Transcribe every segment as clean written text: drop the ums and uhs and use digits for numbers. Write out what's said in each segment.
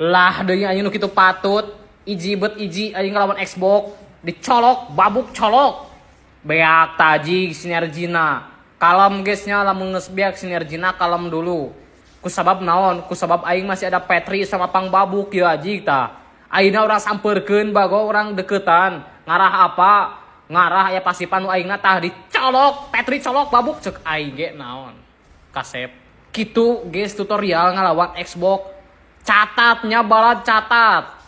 Lah deui aing nu kitu patut. Iji bet iji aing ngelawan X.Borg, dicolok, babuk, colok. Beak taji sinergina. Kalem, guys, nya. Lamun geus beak sinergina, kalem dulu. Ku sabab naon? Ku sabab aing masih ada Petri sama pang babuk ya, ajig tah. Ayeuna urang sampeurkeun bago, urang deketan. Ngarah apa? Ngarah aya pasipan nu aingna tah, dicolok, Petri colok, babuk, cek aing ge naon. Kasep. Kitu, guys, tutorial ngalawan X.Borg. Catatnya balad, catat.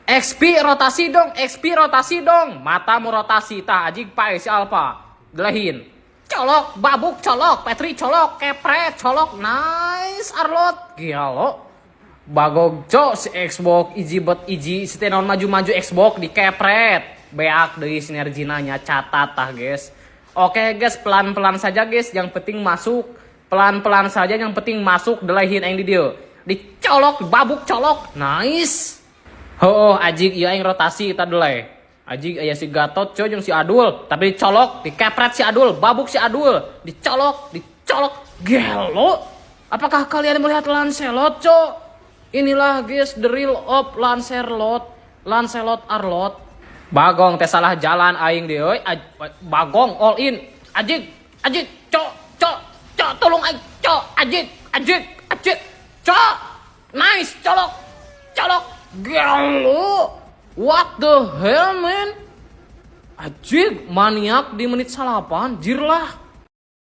XP rotasi dong, XP rotasi dong. Mata mu rotasi tah, ajig pae si Alpha. Gelehin. Colok, babuk colok, Petri colok, kepret colok, nice Arlott. Gila. Bagog cok si X.Borg iji bet iji, si teh naon maju-maju X.Borg dikepret. Beak deui sinergina nya, catat tah, guys. Oke guys, pelan-pelan saja, guys, yang penting masuk. Pelan-pelan saja, yang penting masuk, delehin aing di dieu. Dicolok, babuk colok, nice. Oh, ajig ieu aing rotasi kita deleh. Ajig aya si Gatot coy jeung si Adul, tapi dicolok, dikepret si Adul, babuk si Adul, dicolok, dicolok, gelo. Apakah kalian melihat Lancelot, cok? Inilah, guys, the real of Lancelot, Lancelot Arlott. Bagong teh salah jalan aing deh, euy. Bagong all in. Ajig, ajig, cok, cok, cok, tolong aing, cok, ajig, ajig, ajig, cok. Nice, colok, colok. Gelo. What the hell, man? Ajig, maniak di menit 9, jir lah.